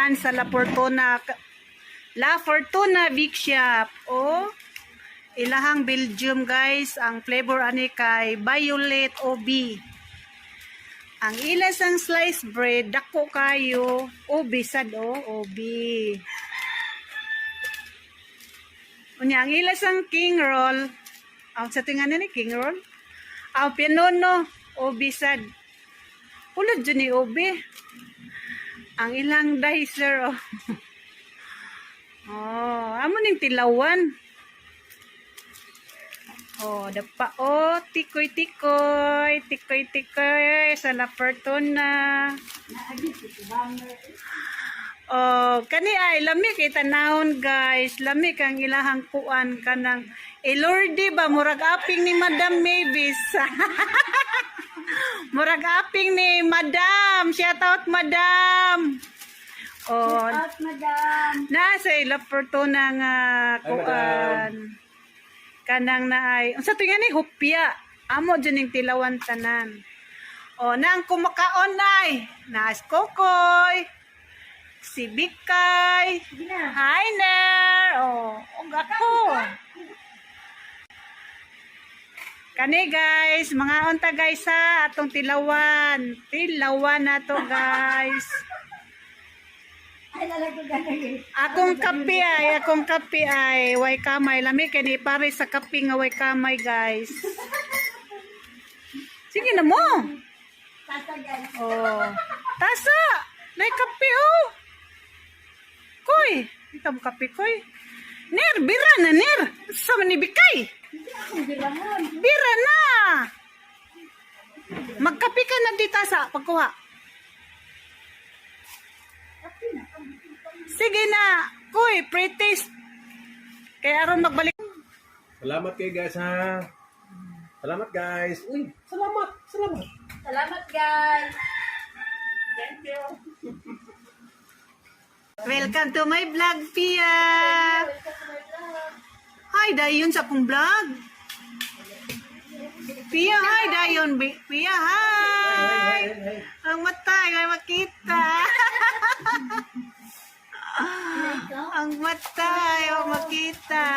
tilawan sa La Fortuna, La Fortuna Big Shop. Oh, ilahang Belgium, guys, ang flavor ani kay violet OB. Ang ilas ang slice bread dako kayo, OB sad oh, OB. Unya ang ilas ang king roll. Ang sa tingan ni king roll. Ang pianono, OB sad. Pulod dyan ni OB. Ang ilang dicer oh. Oh, amo ning tilawan. Oh, dapa oh, tikoy tikoy, tikoy tikoy sa La Fortuna. Oh, kani ay lami kay tanawon, guys. Lami kang ilahang kuan kanang Elordi ba, murag aping ni Madam Mavis. Murag aping ni Madam. Shout out, Madam. Oh, Out, madam. nasa La Fortuna nga kuan. Kanang naay. Unsa to nga ni hupya? Amo jud ning tilawan tanan. O nang kumakaon ay naas kokoy. Si Bikay. Sige na. Hi, Ner. Oh, og ako. Kani guys, mga unta guys sa atong tilawan. Tilawan na to, guys. Ay, lalagod ganun eh. Akong kape ay way kamay. Lami kay ni pare sa kape nga way kamay, guys. Sige na mo. Tatagal. Oh. Tasa. Nay kape oh. Koy, ito mo kape, koy. Ner, bira na ner. Sa man ni Bikay. Hindi akong bilangon. Bira na. Magkape ka na dita sa pagkuha. Kape na. Sige na. Koy, pre-taste. Kaya aron magbalik. Salamat kayo guys ha. Salamat guys. Uy, salamat. Salamat. Salamat, guys. Thank you. Welcome to my vlog, Pia. Welcome to my vlog. Hi, dayon sa akong vlog. Pia, hi, dayon. Pia, hi. Ang mata, ay makita. Ang mata, ay makita.